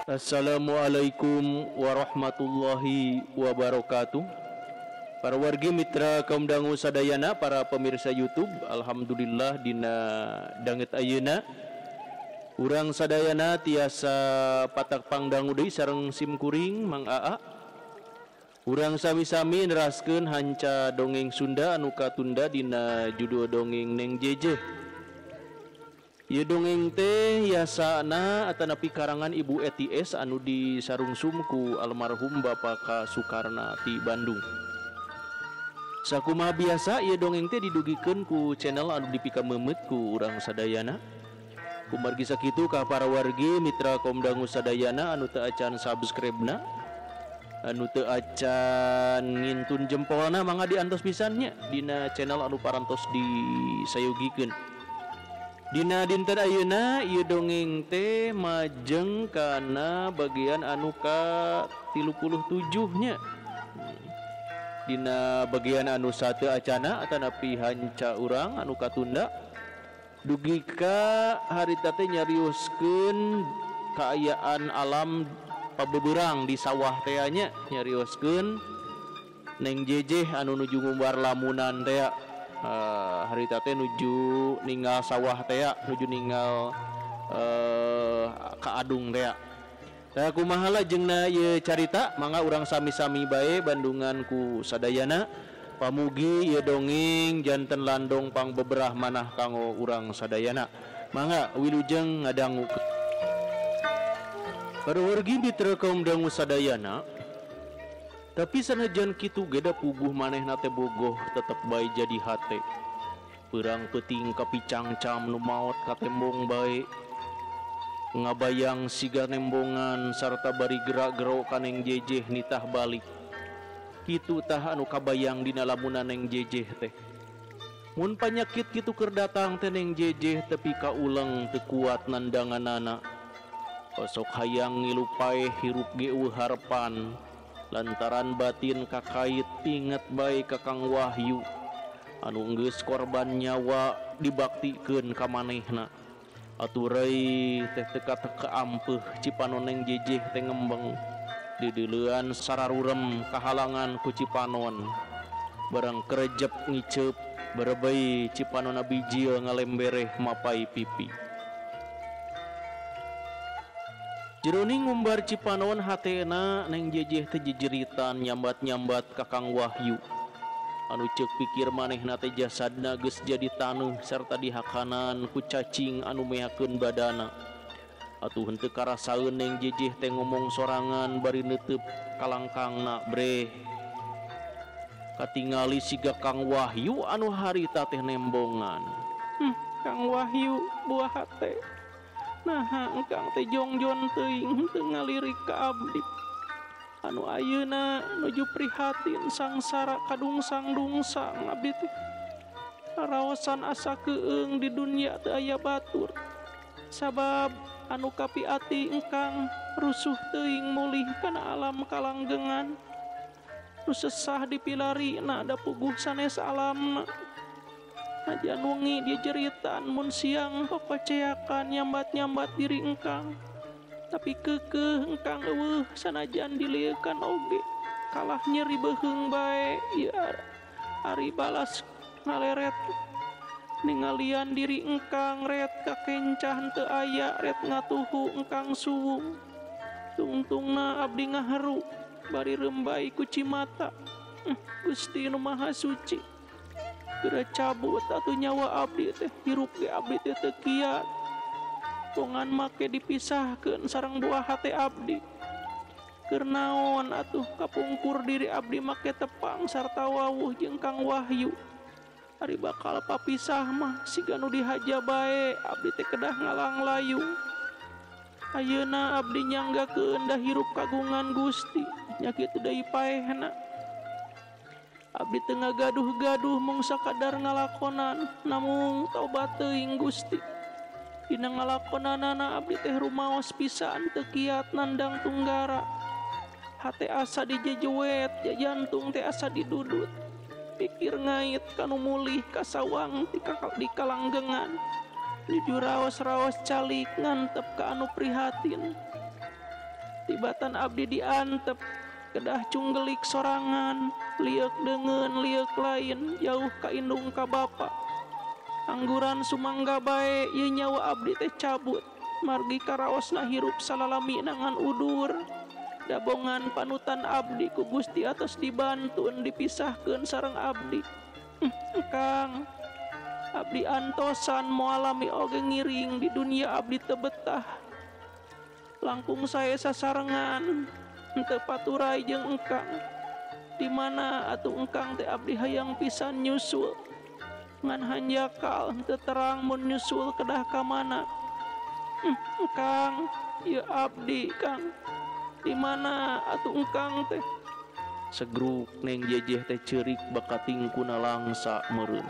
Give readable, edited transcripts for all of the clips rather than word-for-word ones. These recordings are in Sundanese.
Assalamualaikum warahmatullahi wabarakatuh. Para wargi mitra kaum dangu sadayana, para pemirsa YouTube, alhamdulillah dina danget ayeuna urang sadayana tiasa patak pangdangu deui sareng sim kuring Mang Aa. Urang sami-sami neraskeun hanca dongeng Sunda anu katunda dina judul dongeng Neng Jeje. Ieu dongeng teh yasana atanapi karangan Ibu ETS anu disarungsum ku almarhum Bapak K. Sukarna ti Bandung. Sakumaha biasa ieu dongeng teh didugikeun ku channel anu dipikameumeut ku urang sadayana. Kumargi sakitu ka para wargi mitra kaum dangu sadayana anu teu acan subscribe-na, anu teu acan ngintun jempolna, mangga diantos pisan nya dina channel anu parantos disayogikeun. Dina dinten ayeuna ieu dongeng teh majeng kana bagian anu ka 37 nya. Dina bagian anu sateu acana atanapi hanca urang anu katunda dugi ka harita teh nyarioskeun kaayaan alam pabeberang di sawah teh nya, nyarioskeun Neng Jejeh anu nuju ngumbar lamunan teh. Harita teh nuju ninggal sawah teh, nuju ninggal ka adung teh. Tah kumaha lajengna ieu carita, mangga urang sami-sami bae bandungan ku sadayana. Pamugi ieu dongeng janten landong pangbeberah manah kanggo urang sadayana. Mangga wilujeng ngadangu. Para wargi mitra kaum dangu sadayana, tapi sanajan kitu geda puguh manehna teh bogoh tetep bae jadi hate. Perang peuting kapicangcam nu maot katembong bae. Ngabayang siga nembongan sarta bari gerak-gero ka Neng Jejeh nitah balik. Kitu tah anu kabayang dina lamunan Neng Jejeh teh. Mun panyakit kitu keur datang teh Neng Jejeh tepi ka uleng teu kuat nandanganana. Osok hayang ngilu paeh hirup ge eueuh harepan. Lantaran batin kakait inget bae ka Kang Wahyu anu geus korban nyawa dibaktikeun ka manehna. Aturai teh teka teka ampeuh Cipanon Neng Jejeh teh ngembeng dideuleuan sararurem kahalangan ku Cipanon. Barang kerejep ngiceup berebei Cipanona bijil ngalembereh mapai pipi. Jeroning ngumbar Cipanon hatena Neng Jejeh teh jejeritan nyambat-nyambat ka Kang Wahyu anu ceuk pikir manehna teh jasadna geus jadi taneuh sarta dihakanan ku cacing anu mehakeun badana. Atuh henteu karasaeun Neng Jejeh teh ngomong sorangan bari neuteub kalangkangna breh. Katingali siga Kang Wahyu anu harita teh nembongan. Kang Wahyu buah hate. Naha engkang teh jongjon teuing henteu ngalirik ka abdi. Anu ayeuna nuju prihatin sangsara kadungsang-dungsang abdi teh. Raosan asa keung di dunya teu aya batur. Sabab anu kapiati engkang rusuh teuing mulih kana alam kalanggengan. Nu sesah dipilarina da puguh sanes alamna. Najan wengi dia jeritan mun siang papaceakan nyambat-nyambat diri engkang. Tapi keukeuh engkang eueuh sanajan diliekan oge kalah nyeri beuheung bae ieu ari balas ngaleret. Ningalian diri engkang ret kakencah henteu aya ret ngatuhu engkang suwung. Tungtungna abdi ngaharu bari rembai ku cimata. Gusti nu Maha Suci, geura cabut atuh nyawa abdi teh, hirup ge abdi teh teu kiat. Tongan make dipisahkeun sareng buah hate abdi. Keur naon atuh kapungkur diri abdi make tepang sarta wawuh jeung Kang Wahyu. Ari bakal papisah mah siga nu dihaja bae abdi teh kedah ngalanglayung. Ayeuna abdi nyanggakeun da hirup kagungan Gusti, nya kitu deui paehna. Abdi teu ngagaduh-gaduh mung sakadar ngalakonan, namung taubat teuing Gusti. Dina ngalakonanana abdi teh rumaos pisan teu kiat nandang tunggara. Hate asa dijejuwet, jantung teh asa didudut. Pikir ngait kanu mulih kasawang di kalanggengan. Nuju raos-raos calik ngantep ka anu prihatin. Tibatan abdi diantep kedah cunggelik sorangan lieuk deungeun lieuk lain jauh ka indung ka bapa. Angguran sumangga bae ieu nyawa abdi teh cabut margi karaosna hirup salalami ngan udur. Dabongan panutan abdi ku Gusti atos dibantun dipisahkeun sareng abdi. Kang, abdi antosan moalami oge ngiring di dunia abdi teu betah. Langkung saya sasarengan henteu paturai jeung engkang. Di mana atuh engkang teh abdi hayang pisan nyusul. Ngan hanjakal henteu terang mun nyusul kedah ka mana. Engkang, ieu abdi Kang. Di mana atuh engkang teh? Segruk Neng Jejeh teh ceurik bakating kuna langsa meureun.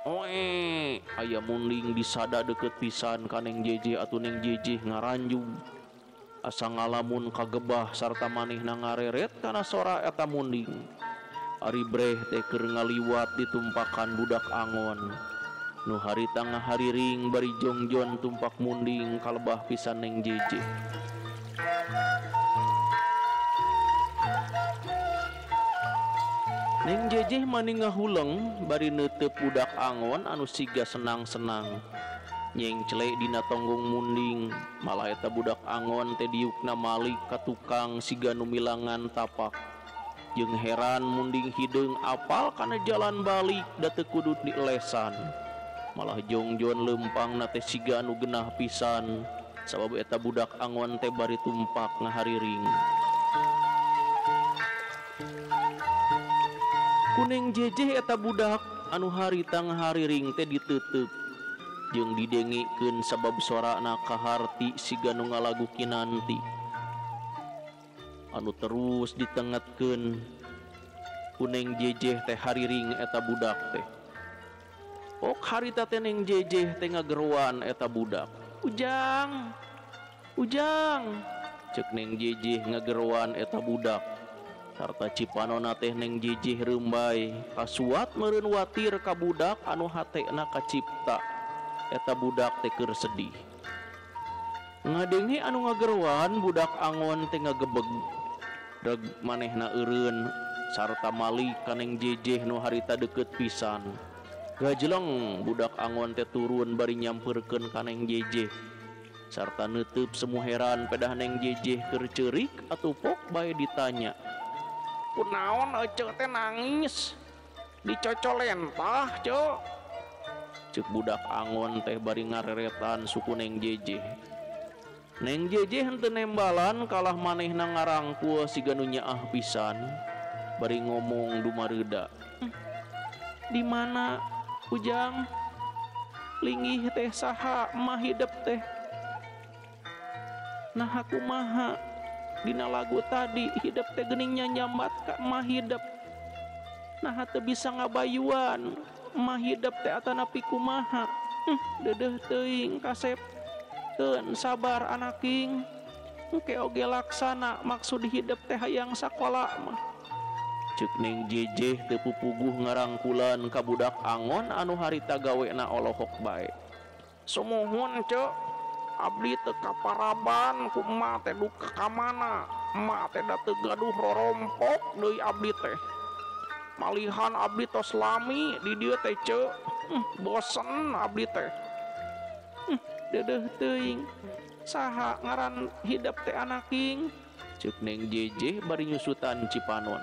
Oe, aya munding disada deket pisan ka Neng Jejeh atuh Neng Jejeh ngaranjung. Asa ngalamun kagebah sarta manehna ngareret kana sora eta munding. Ari breh teh keur ngaliwat ditumpakan budak angon. Nu harita ngahariring bari jongjon tumpak munding kalebah pisan Neng Jejeh. Neng Jejeh mani ngahuleng bari neuteup budak angon anu siga senang-senang. Nyengcle dina tonggong munding, malah eta budak angon teh diukna malik ka tukang siga nu milangan tapak. Jeung heran munding hideung apal kana jalan balik da teu kudu dielesan. Malah jongjon leumpangna teh siga anu genah pisan sabab eta budak angon teh bari tumpak ngahariring. Ku Neng Jejeh eta budak anu harita ngahariring teh diteuteub jeung didengikeun sabab sorana kaharti siga nu ngalagu kinanti anu terus ditengetkeun. Ku Neng Jejeh teh hariring eta budak teh. Ok harita teh Neng Jejeh teh ngageroan eta budak. Ujang, Ujang, cek Neng Jejeh ngageroan eta budak. Sarta cipanona teh Neng Jejeh reumbay kasuat meureun watir ka budak anu hatena kacipta. Eta budak teh keur sedih. Ngadenge anu ngageroan budak angon teh ngagebeg. Reg manehna eureun sarta malik ka Neng Jejeh nu harita deukeut pisan. Gajleng budak angon teh turun bari nyampeurkeun ka Neng Jejeh. Sarta neuteub semu heran pedah Neng Jejeh keur ceurik atuh pok bae ditanya. Kunaon ece teh nangis? Dicocolentah, Ceu. Ceuk budak angon teh bari ngareretan suku Neng Jejeh. Neng Jejeh henteu nembalan kalah manehna ngarangkul siga nu nyaah pisan bari ngomong dumareuda. Di mana Ujang? Linggih teh saha mah hidep teh? Nah kumaha? Dina lagu tadi hidep teh geuning nyambat ka mah hidep. Nah teu bisa ngabayuan mah hidep teh atanapi kumaha. Deudeuh teuing kasep. Keun sabar anaking. Engke oge laksana maksud hidep teh hayang sakola mah. Ceuk Neng Jejeh teu pupuguh ngarangkulan ka budak angon anu harita gawena olohok bae. Sumuhun, Ceu. Abdi teu kaparaban ku emak teh duka ka mana. Emak teh da teu gaduh rorompok deui abdi teh. Malihan abdi tos lami di dieu teh, Ceu. Bosen abdi teh. Deudeuh teuing. Saha ngaran hidep teh anaking? Ceuk Neng Jejeh bari nyusutan cipanon.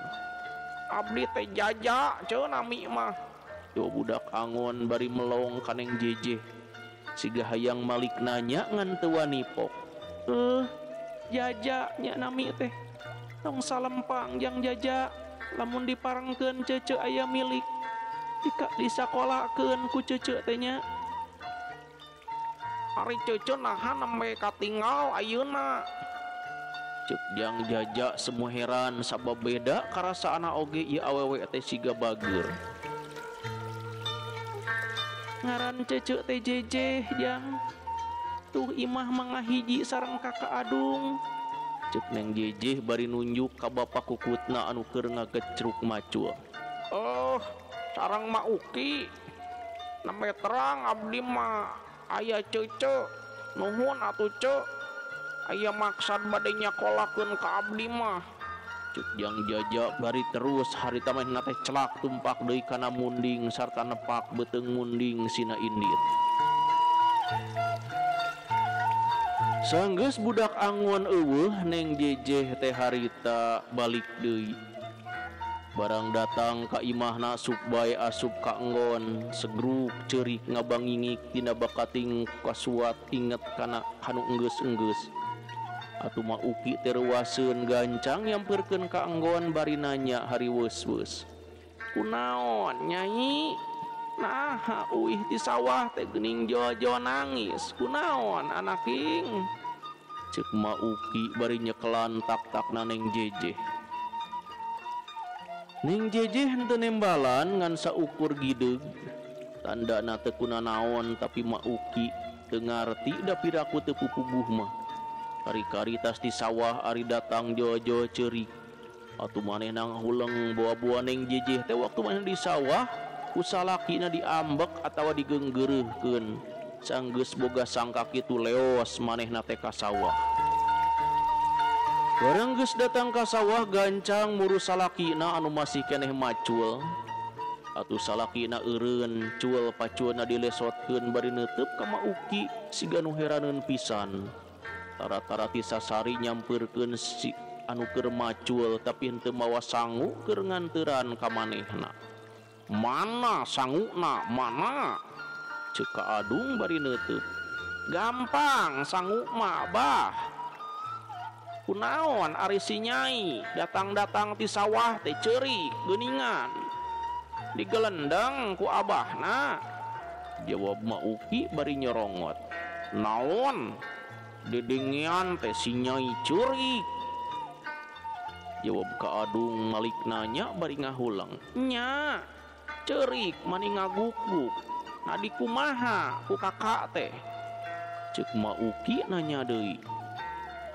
Abdi teh Jaja, Ceu nami mah. Yo budak angon bari melong ka Neng Jejeh. Siga hayang malik nanya ngan teu wani pok. Jaja nya nami teh. Tong salempang jang Jaja, lamun diparengkeun cece aya milik. Dika disakolakeun ku cece teh nya. Ari cece naha nembe katinggal ayeuna. Ceuk jang Jaja semua heran sabab beda karasaana oge ieu awewe teh siga bageur. Ngaran cece teh Jejeh jang. Tuh imah mangahiji sareng kakak Adung. Ceuk Neng Jejeh bari nunjuk ka bapak kukutna anu keur ngagecruk macul. Oh, sareng Ma Uki. Nembe terang abdi mah aya cece. Nuhun atuh, Ceu. Aya maksad bade nyakolakeun ka abdi mah. Cek Jang Jaja bari terus harita manehna teh celak tumpak deui kana munding sarta nepak beuteung munding sina indit. Sanggeus budak angon eueuh Neng Jejeh teh harita balik deui. Barang datang ka imahna asup bae asup ka enggon segruk ceurik ngabangingik tina bakating kasuat inget kana kanu enggeus-enggeus. Atuh Ma Uki teh reuaseun gancang nyamperkeun ka enggon bari nanya hariweus-weus. Kunaon Nyai? Naha uih di sawah teh geuning jojo nangis. Kunaon anaking? Ceuk Ma Uki bari nyekelan tak-takna Neng Jejeh. Neng Jejeh henteu nembalan ngan saukur gideug. Tandana teu kunanaon tapi Ma Uki teu ngarti da piraku teu pupuguh mah. Kari-kari tas di sawah ari datang jojo ceurik. Atuh manehna ngahuleng boa-boa Neng Jejeh teh waktu manehna di sawah ku salakina diambek atawa digeunggeureuhkeun. Sanggeus boga sangka kitu leos manehna teh ka sawah. Barang geus datang ka sawah gancang muru salakina anu masih keneh macul. Atuh salakina eureun cul paculna dilesotkeun bari neuteub ka Ma Uki siga nu heraneun pisan. Tara-tara ti sasari nyampeurkeun si anu keur macul tapi henteu mawa sangu keur nganteuran ka manehna. Mana sanguna mana? Ceuk Ka Adung bari neuteub. Gampang sangu mah bah. Kunaon ari si Nyai datang-datang ti sawah teh ceurik geuningan. Digelendeng ku abahna. Jawab Ma Uki bari nyorongot. Naon? Dedengean teh si Nyai ceurik. Jawab Ka Adung malik nanya bari ngahuleng. Nya, ceurik mani ngaguk-guk. Nadi kumaha ku kakak teh? Ceuk Ma Uki nanya deui.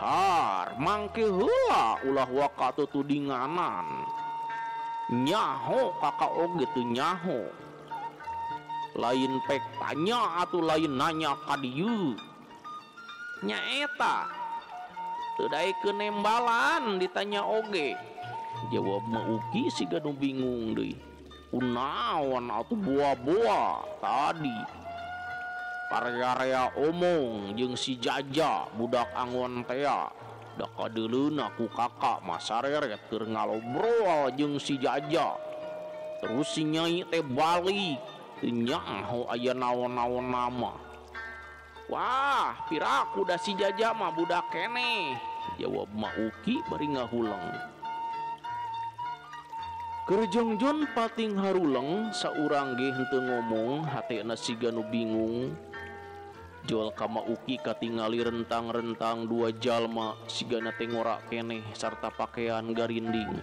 Har, mangke heula ulah waka tutudinganan. Nyaho kakak oge teu nyaho. Lain pek tanya atuh lain nanya ka dieu. Nyaeta teu daekeun nembalan ditanya oge. Jawab Ma Uki siga nu bingung deui. Kunaon atuh boa-boa tadi. Area-area omong jeung si Jaja budak angon tea. Da kadeuleuna ku kakak mah sareret keur ngalobrol jeung si Jaja. Terus si Nyai teh balik teu nyaho aya naon-naon nama. Wah, piraku da si Jaja mah budak keneh. Jawab Ma Uki bari ngahuleng. Keur jongjon pating haruleng saurang ge henteu ngomong hatena siga nu bingung. Jol ka Ma Uki katingali rentang-rentang dua jalma sigana teh ngorak keneh sarta pakaian garinding.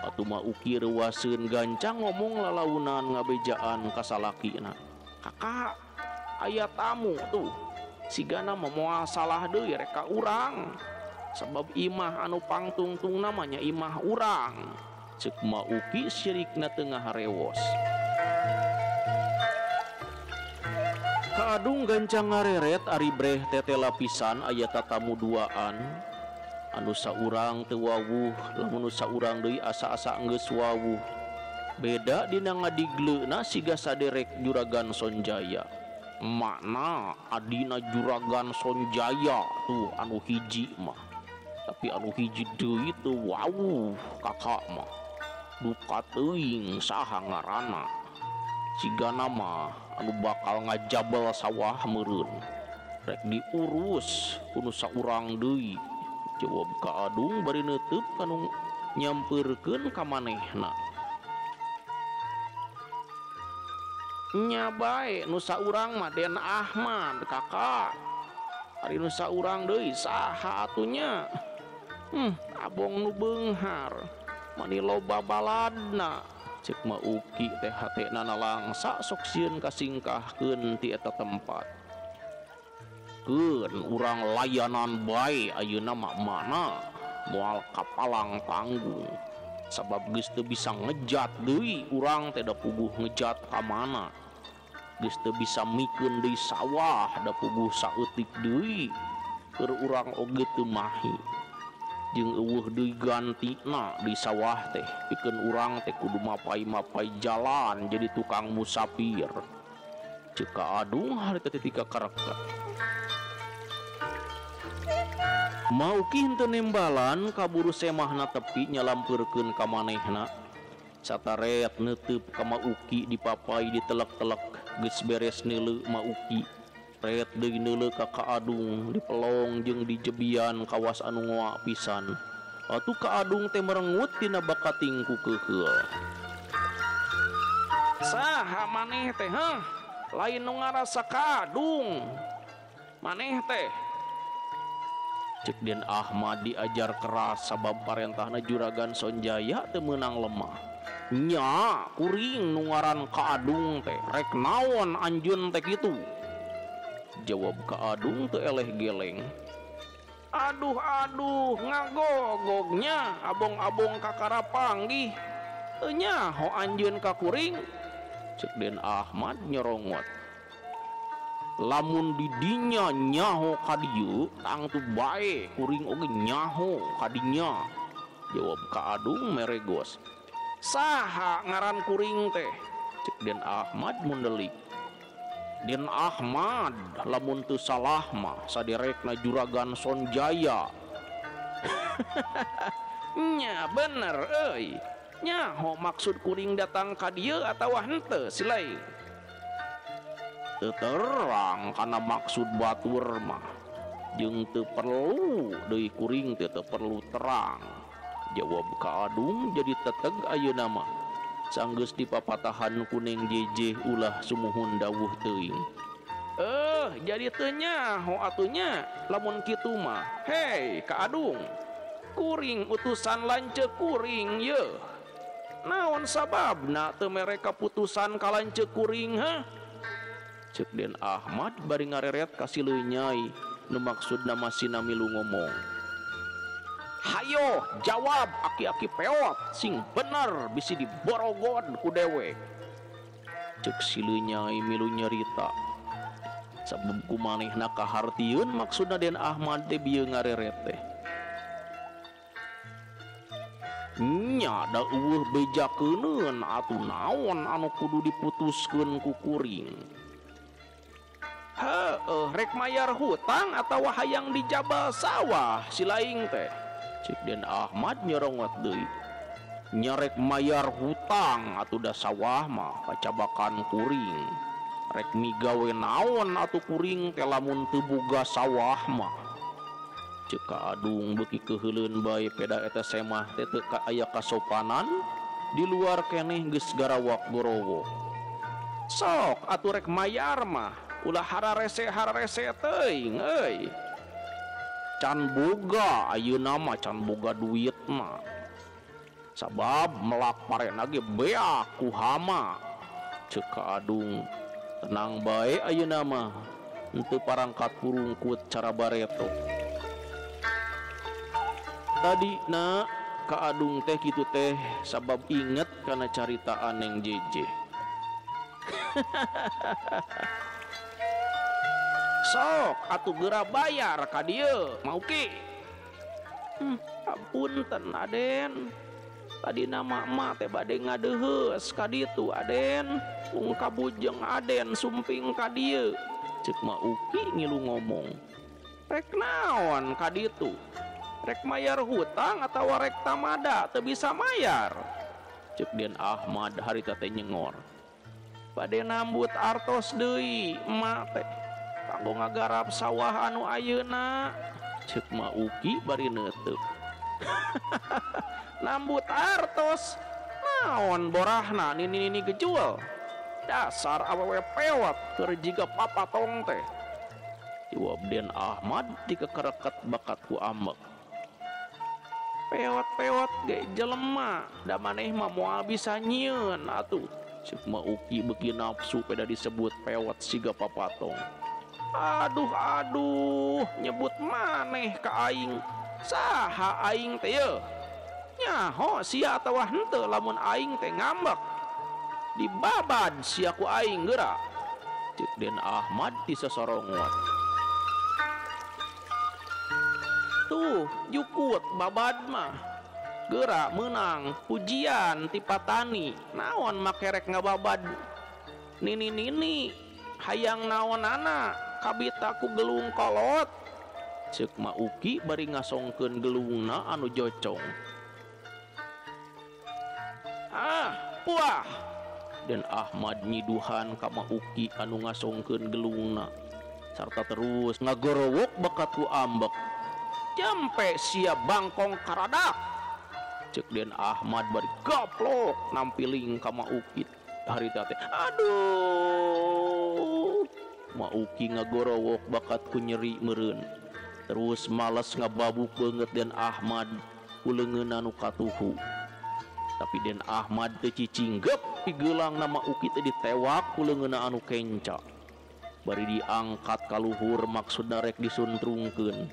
Atuh Ma Uki reuaseun gancang ngomong lalaunan ngabejaan ka salakina. Kakak, aya tamu tuh. Sigana mah moal salah deui rek ka urang. Sabab imah anu pangtungtung namanya imah urang. Ceuk Ma Uki sirikna teu ngaharewos. Ka Adung gancang ngareret ari breh tete lapisan aya tatamu duaan. Anu saurang teu wawuh lamun nu saurang deui asa-asa geus wawuh. Beda dina ngadigleuna siga saderek Juragan Sonjaya. Makna adina Juragan Sonjaya tuh anu hiji mah. Tapi anu hiji deui teu wawuh kakak mah. Duka teuing saha ngaranna. Sigana mah anu bakal ngajabel sawah meureun. Rek diurus ku nu saurang deui. Jawab Ka Adung bari neuteub kanu nyampeurkeun ka manehna. Nya bae nu saurang mah Den Ahmad kakak. Ari nu saurang deui saha atunya? Abong nu beunghar. Mani loba baladna. Ceuk Ma Uki teh hatena nalangsa sok sieun kasingkahkeun ti eta tempat. Keun urang layanan bae ayeuna mah mana moal kapalang tanggung. Sabab geus teu bisa ngejat deui urang teh da puguh ngejat ka mana. Geus teu bisa mikeun deui sawah da puguh saeutik deui. Keur urang oge teu mahi. Jeung eueuh deui gantina di sawah teh pikeun urang teh kudu mapai-mapai jalan jadi tukang musafir. Ceuk Ka Adung harita teh tika karekat. Ma Uki henteu nembalan kaburu semahna tepi nyalampeurkeun ka manehna. Sataret neuteup ka Ma Uki dipapai ditelek-telek geus beres neuleu Ma Uki. Ret deui neuleu ka Ka Adung dipelong jeung dijebian kawas anu ngoa pisan. Atuh Ka Adung teh merengut tina bakating ku keuheul. Saha maneh teh heuh? Lain nu ngarasa Ka Adung. Maneh teh. Cek Den Ahmad diajar keras sabab parentahna Juragan Sonjaya teu meunang lemah. Nya kuring nu ngaran Ka Adung teh rek naon anjeun teh kitu. Jawab Ka Adung teu eleh geleng. Aduh aduh ngagogognya abong-abong kakara panggih. Teu nyaho anjeun ka kuring. Cek Den Ahmad nyorongot. Lamun didinya nyaho ka dieu tangtu bae kuring oge nyaho ka dinya. Jawab Ka Adung meregos. Saha ngaran kuring teh? Cek Den Ahmad mundelik. Den Ahmad lamun teu salah mah saderekna Juragan Sonjaya. Nya bener euy. Nyaho maksud kuring datang ka dieu atawa henteu silai. Teu terang kana maksud batur mah. Jeung teu perlu deui kuring teh teu perlu terang. Jawab Ka Adung jadi teteg ayeuna mah. Sanggeus dipapatahan ku Neng Jeje ulah sumuhun dawuh teuing. Jadi teu nyaho atuh nya lamun kitu mah. Hei Ka Adung, kuring utusan lanceuk kuring yeuh. Naon sababna teu mere kaputusan ka lanceuk kuring hah? Ceuk Den Ahmad bari ngareret ka si Leunyai nu maksudna masina milu ngomong. Hayo jawab aki-aki peot sing bener bisi diborogod ku dewek. Ceuk si Leunyai milu nyarita. Sabab ku manehna kahartieun maksudna Den Ahmad teh bieu ngareret teh. Nya da eueuh bejakeuneun atuh naon anu kudu diputuskeun ku kuring. Heueuh rek mayar hutang atawa hayang dijabal sawah si laing teh. Cek Den Ahmad nyorongot deui. Nya rek mayar hutang atuh da sawah mah pacabakan kuring. Rek migawe naon atuh kuring teh lamun teu boga sawah mah. Ceuk Ka Adung beuki keuheuleun bae peda eta semah teh teu aya kasopanan di luar keneh geus garawak gorowo. Sok atuh rek mayar mah ulah hararese-hararese teuing euy. Can boga ayeuna mah can boga duit mah. Sabab melak parena ge beak ku hama. Ceuk Ka Adung tenang bae ayeuna mah henteu parangkat purungkut cara bareto. Tadi na Ka Adung teh kitu teh sabab inget kana caritaan Neng Jeje. Sok atuh geura bayar ka dieu Ma Uki. Apunten Aden. Tadi nama emak teh bade ngadeuheus ka ditu Aden. Mung kabujeng Aden sumping ka dieu. Ceuk Ma Uki ngilu ngomong. Rek naon ka ditu? Rek mayar hutang atawa rek tamada teu bisa mayar. Ceuk Den Ahmad harita teh nyengor. Bade nambut artos deui emak teh. Kanggo ngagarap sawah anu ayeuna. Ceuk Ma Uki bari neuteuk. Nambut artos naon borahna nini-nini gejual. Dasar awewe pewat keur jiga papatong teh. Jawab Den Ahmad dikekereket bakat ku ambek. Pewat-pewat ge jelema da maneh mah moal bisa nyieun atuh. Ceuk Ma Uki beuki nafsu peda disebut pewat siga papatong. Aduh aduh nyebut maneh ka aing. Saha aing teh yeuh? Nyaho sia atawa henteu lamun aing teh ngambek. Dibabad sia ku aing geura. Ceuk Den Ahmad ti sosorongot. Tuh jukut babad mah. Geura meunang pujian ti patani. Naon makerek ngababad. Nini-nini hayang naonana kabita ku gelung kolot. Ceuk Ma Uki bari ngasongkeun gelungna anu jocong. Ah, puah. Den Ahmad nyiduhan ka Ma Uki anu ngasongkeun gelungna sarta terus ngagorowok bakat ku ambek. Jampe sia bangkong karadak. Ceuk Den Ahmad bari gaplok nampiling ka Ma Uki harita teh. Aduh. Ma Uki ngagorowok bakat ku nyeri meureun. Terus males ngababuk beungeut Den Ahmad ku leungeunna nu katuhu. Tapi Den Ahmad teu cicinggep pigelang nama Uki teh ditewak ku leungeunna anu kenca. Bari diangkat ka luhur maksudna rek disuntrungkeun.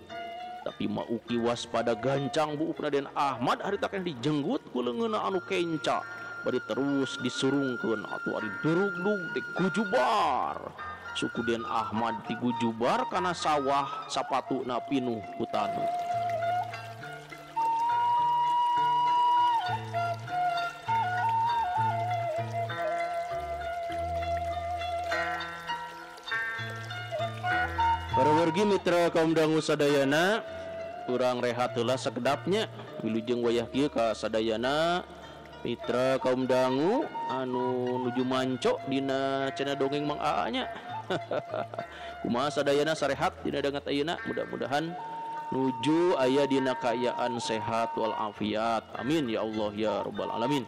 Tapi Ma Uki waspada gancang buukna Den Ahmad harita keneh dijenggut ku leungeunna anu kenca. Bari terus disurungkeun atuh ari durugdug teh gujubar. Suku Den Ahmad digujubar kana sawah sapatuna pinuh ku taneuh. Para wargi mitra kaum dangu sadayana, urang rehat heula sakedapnya. Wilujeng wayah kieu ka sadayana mitra kaum dangu anu nuju manco dina cenah dongeng Mang Aa nya. Kumaha sadayana sarehat dina dangat ayeuna, mudah-mudahan nuju aya dina kaayaan sehat wal afiat. Amin ya Allah ya rabbal alamin.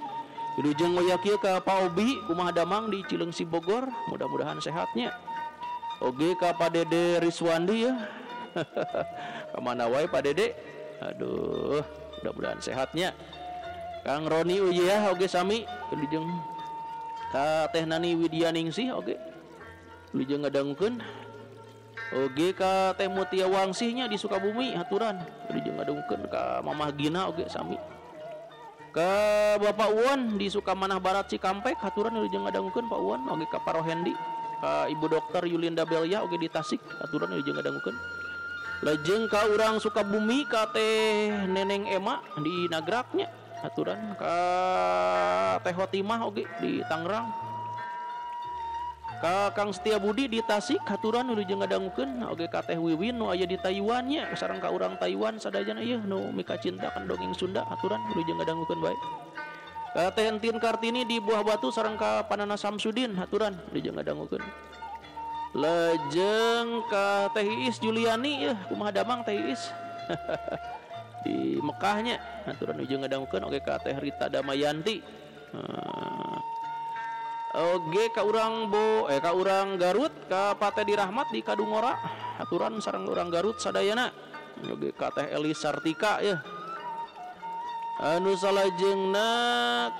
Wilujeng wayah kieu ka Pak Obi kumaha damang di Cileungsi Bogor, mudah-mudahan sehatnya. Oge ka Pak Dede Riswandi ya. Kamana wae Pak Dede? Aduh, mudah-mudahan sehatnya. Kang Roni Ujaya oge sami wilujeng ka Teh Nani Widyaningsih oge wilujeng ngadangukeun. Oge ka Teh Mutia Wangsihnya di Sukabumi haturan wilujeng ngadangukeun ka Mamah Gina oge sami. Ka Bapak Uwan di Sukamanah Barat Cikampek haturan wilujeng ngadangukeun Pak Uwan oge ka Pak Rohendi. Ka Ibu Dokter Yulinda Belia oge di Tasik aturan wilujeng ngadangukeun. Lajeng ka urang Sukabumi ka Teh Neneng Ema di Nagraknya aturan ka Teh Hotimah oge di Tangerang. Ka Kang Setia Budi di Tasik aturan wilujeng ngadangukeun oge ka Teh Wiwin nu aya di Taiwan nya sareng ka urang Taiwan sadayana ieu nu mika cinta kan dongeng Sunda aturan wilujeng ngadangukeun bae. Ka Teh Entin Kartini di Buah Batu sareng ka Panana Samsudin haturan wilujeng ngadangukeun. Lajeng ka Teh Iis Juliani yeuh kumaha damang Teh Iis di Mekahnya haturan wilujeng ngadangukeun oge ka Teh Rita Damayanti. Oge ka urang ka urang Garut ka Pak Tedi Rahmat di Kadungora haturan sareng urang Garut sadayana. Oge ka Teh Elis Sartika yeuh. Anu salajengna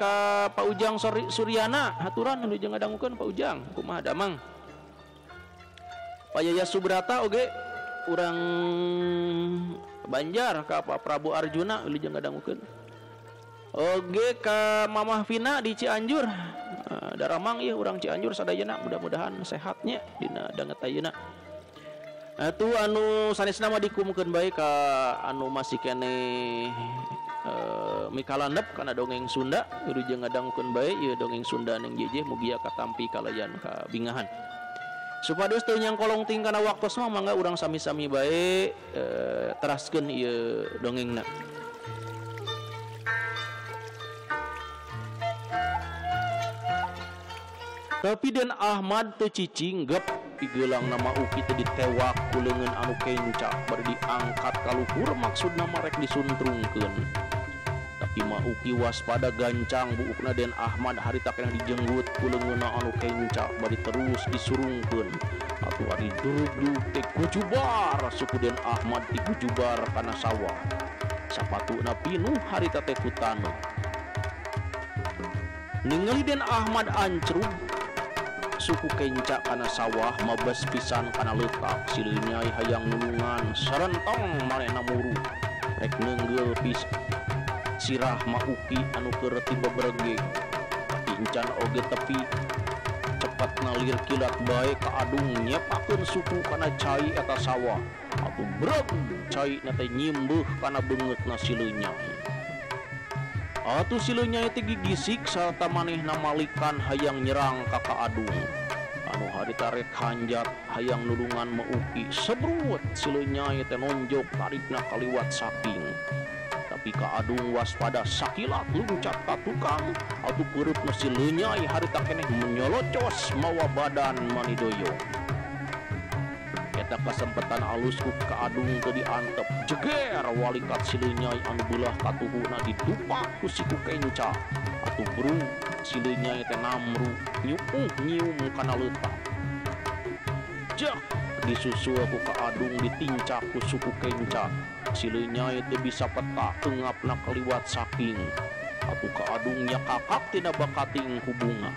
ka Pak Ujang Suryana haturan wilujeng ngadangukeun Pak Ujang kumaha damang. Pak Yaya Subrata oge urang Banjar ka Pak Prabu Arjuna wilujeng ngadangukeun. Oge ka Mamah Vina di Cianjur. Daramang ieu urang Cianjur sadayana mudah-mudahan sehatnya dina danget ayeuna. Atuh anu sanesna mah dikumukeun bae ka anu masih keneh mikalandep kana dongeng Sunda wilujeng ngadangukeun bae ieu dongeng Sunda ning jeje mugia katampi kalayan kabingahan. Supados teu nyangkolong ting kana waktos mah mangga urang sami-sami bae teraskeun ieu dongengna. Tapi Den Ahmad teu cicinggep pigelang nama Uki teh ditewak ku leungeun anu kenca bari diangkat ka luhur maksudna mah rek disuntrungkeun. Tapi Ma Uki waspada gancang buukna Den Ahmad harita keneh dijenggut ku leungeunna anu kenca bari terus disurungkeun. Atuh ari durugdug teh gujubar suku Den Ahmad digujubar kana sawah. Sapatuna pinuh harita teh ku taneuh. Ningali Den Ahmad ancrug suku kenca kana sawah mabes pisan kana leutak silinyai hayang nulungan sarentong manehna muru rek neunggeul pis sirah Ma Uki anu keur ti bebergeg tapi encan oge tepi cepet Cepatna lir kilat bae Ka Adung nyepakeun suku kana cai eta sawah. Atuh breg cai na teh nyimbeuh kana beungeutna si Leunyai. Atuh si Leunyai teh gigisik sarta manehna malikan hayang nyerang ka Ka Adung. Anu harita rek hanjat hayang nulungan Mauki sebrut si Leunyai teh nonjok tarikna kaliwat saking. Tapi Ka Adung waspada sakilat luncat ka tukang atuh peureupna si Leunyai harita keneh menyolocos mawa badan manidoyong. Eta kasempatan alus ku Ka Adung teu diantep jeger walikat si Leunyai anu beulah katuhuna didupak ku siku kenca. Atuh bru si Leunyai teh namru nyuuh nyium kana leutak. Jak disusul ku Ka Adung ditincak ku suku kenca. Si Leunyai teu bisa peta engapna kaliwat saking. Atuh Ka Adung nyakakak tina bakating ku bunga.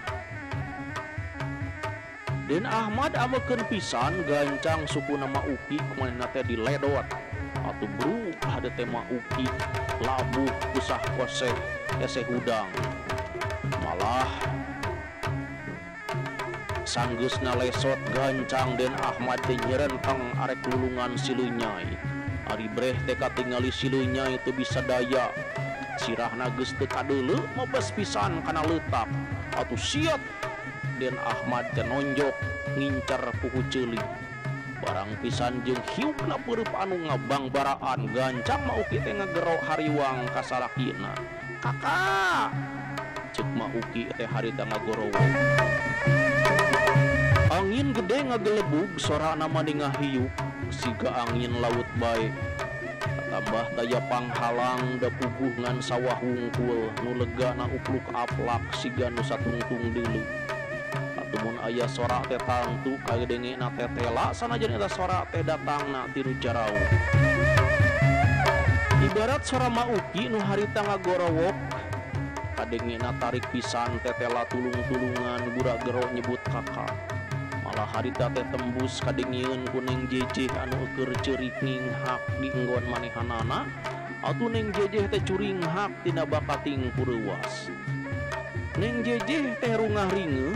Den Ahmad amekeun pisan gancang sukuna Mauki kumanehna teh diledot. Atuh bru hade teh Mauki labuh kusah koseh eseh hudang. Malah sanggeusna lesot gancang Den Ahmad teh nyerenteng arek lulungan si Leunyai. Ari breh teh katingali si Leunyai teu bisa daya. Sirahna geus teu kadeuleu mebes pisan kana leutak. Atuh siat Den Ahmad teh nonjok ngincar puhu ceuli. Barang pisan jeung hiukna peureub anu ngabangbaraan gancang Mauki teh ngagero hariwang ka salakina. Kakak ceuk Mauki teh harita ngagorowo. Angin gede ngagelebug sorana mani ngahiuk siga angin laut bae. Tambah daya panghalang da puguh ngan sawah wungkul nu legana upluk aplak siga nu satungtung deuleu. Atumun aya sora teh tangtu kagedengena teh tela sanajan eta sora teh datangna ti nu jarauh. Ibarat sora Mauki nu harita ngagorowok kadengena tarik pisan tetela tulung-tulungan gura-gero nyebut kakak. Malah harita teh tembus kadengieun ku Neng Jejeh anu eueur ceurik ninghak di enggon manehanana. Atuh Neng Jejeh teh curinghak tina bakating pureuwas. Neng Jejeh teh rungah ringeuh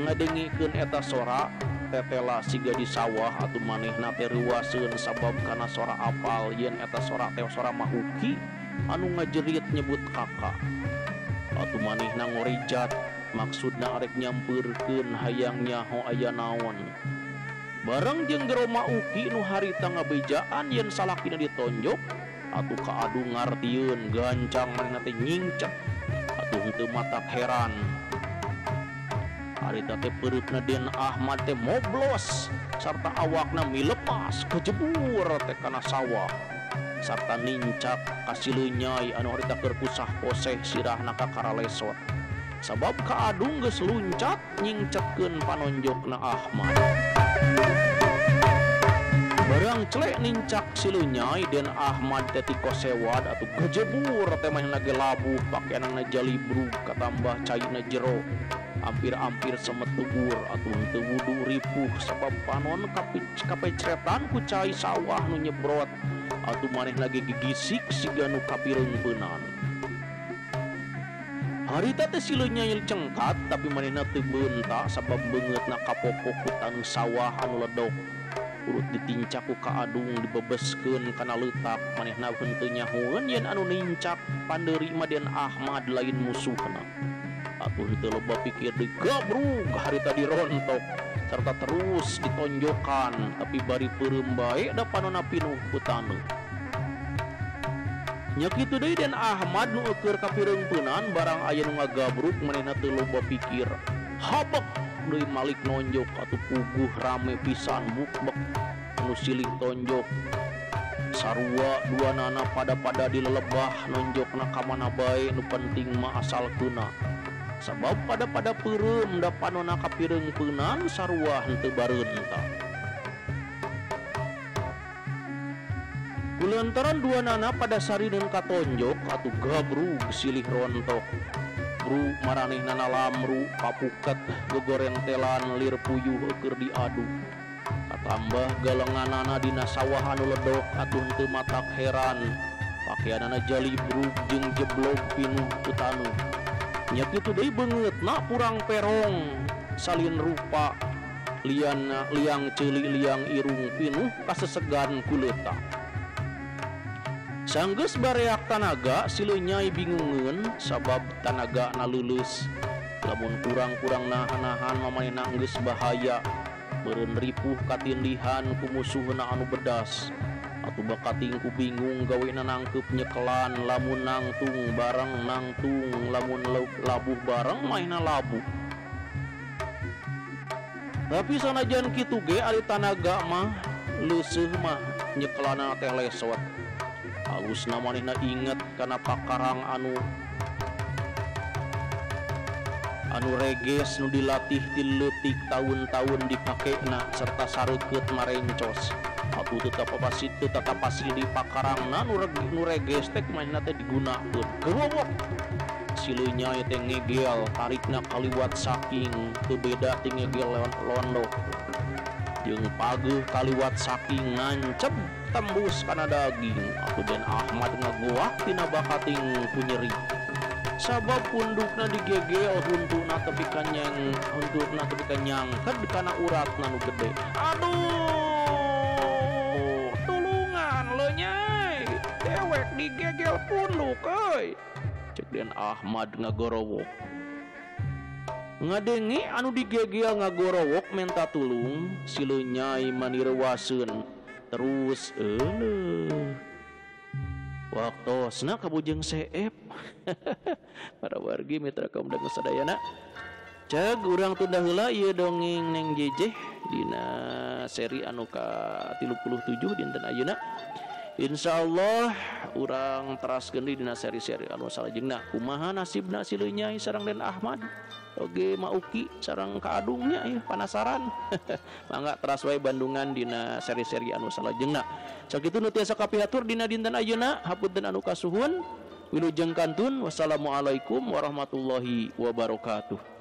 ngadengikeun eta sora tetela siga di sawah atuh manehna teh reuwaseun sabab kana sora apal yen eta sora teh sora Mauki anu ngajerit nyebut kakak. Atuh manehna ngorijat maksudna arek nyampeurkeun hayang nyaho aya naon. Bareng jeung gero Mauki nu harita ngabejaan yen salakina ditonjok atuh Ka Adung ngartieun gancang manehna teh nyingcet atuh henteu matak heran. Harita teh peureupna Den Ahmad teh moblos sarta awakna milepas kejebur teh kana sawah sarta nincak ka si Leunyai anu harita keur kusah koseh sirahna ka karalesot. Sabab Ka Adung geus luncat nyingcetkeun panonjokna Ahmad. Barang celek nincak si Leunyai Den Ahmad teh tikosewad atuh gejebur teh manehna ge labuh pakeanana jalibrug katambah caina jero. Hampir-hampir semetugur atuh henteu wudu ripuh sabab panon kapecretan ku cai sawah nu nyebrot atuh manehna ge gigisik siga nu kapireungpeunan. Harita teh si Leunyai cengkat tapi manehna teu beunta sabab beungeutna kapopok ku taneuh sawah anu ledok. Urut ditincak ku Ka Adung dibebeskeun kana leutak manehna henteu nyahoeun yen anu nincak pandeuri mah Den Ahmad lain musuhna. Atuh henteu loba pikir digabrug harita dirontok serta terus ditonjokan tapi bari peureum bae da panonna pinuh ku taneuh. Nya kitu deui Den Ahmad nu eueur kapireungpeunan barang aya nu ngagabrug manehna teu loba pikir. Habek deui malik nonjok atuh puguh rame pisan bukbek nu silih tonjok. Sarua dua nana pada-pada dilelebah nonjokna ka mana bae nu penting mah asal keuna. Sabab pada-pada peureum da panonna kapireungpeunan sarua henteu bareunta. Kulantaran dua nana pada sarineun katonjok atuh gabrug silih rontok. Bru maranehna lamru papuket gogorentelan lir puyuh eueur diadu. Katambah galenganana dina sawah anu ledok atuh henteu matak heran. Pakeanana jalibrug jeung jeblog pinuh ku taneuh. Nya kitu deui beungeutna purang perong. salin rupa liana liang ceuli liang irung pinuh kasesegan kuleta. Sanggeus bareak tanaga si Lenyai bingungeun sabab tanaga na leuleus. Lamun kurang-kurang nahan-nahan mamanehna geus bahaya. Meureun ripuh katindihan ku musuhna anu bedas. Atuh bakating ku bingung gawena nangkeup nyekelan lamun nangtung bareng nangtung lamun labuh bareng manehna labuh. Tapi sanajan kitu ge ari tanaga mah leuseuh mah nyekelana teh lesot. Alusna manehna inget kana pakarang anu reges nu dilatih ti leutik taun-taun dipakena serta sareukeut marencos. Atuh tetep pasti tetep pasti di pakarangna nu reges teh manehna teh digunakeun. Gerowok si Lenyai teh ngegel tarikna kaliwat saking teu beda ti ngegel londo. Jeung pageuh kaliwat saking nancep tembus kana daging. Atuh Den Ahmad ngagoak tina bakating ku nyeri. Sabab pundukna digegel huntuna tepi ka nyang huntuna tepi ka nyangked kana uratna nu gede. Aduh, tulungan Lenyai, dewek digegel punduk euy. Cek Den Ahmad ngagorowok. Ngadenge anu digegel ngagorowok menta tulung, si Lenyai manirewaseun. Terus euleuh. Waktosna kabujeng seep. Para wargi mitra kaum dangu sadayana. Ceg urang tunda heula ieu dongeng Neng Jejeh dina seri anu ka-37 dinten ayeuna. Insyaallah urang teraskeun deui dina seri-seri anu salajengna. Kumaha nasibna si Lenyai sareng Den Ahmad? Oge Mauki sareng kaadungnya ya penasaran. Mangga teras wae bandungan dina seri-seri anu salajengna. Sakitu nu tiasa kapihatur dina dinten ayeuna, hapunten anu kasuhun. Wilujeng kantun, wassalamualaikum warahmatullahi wabarakatuh.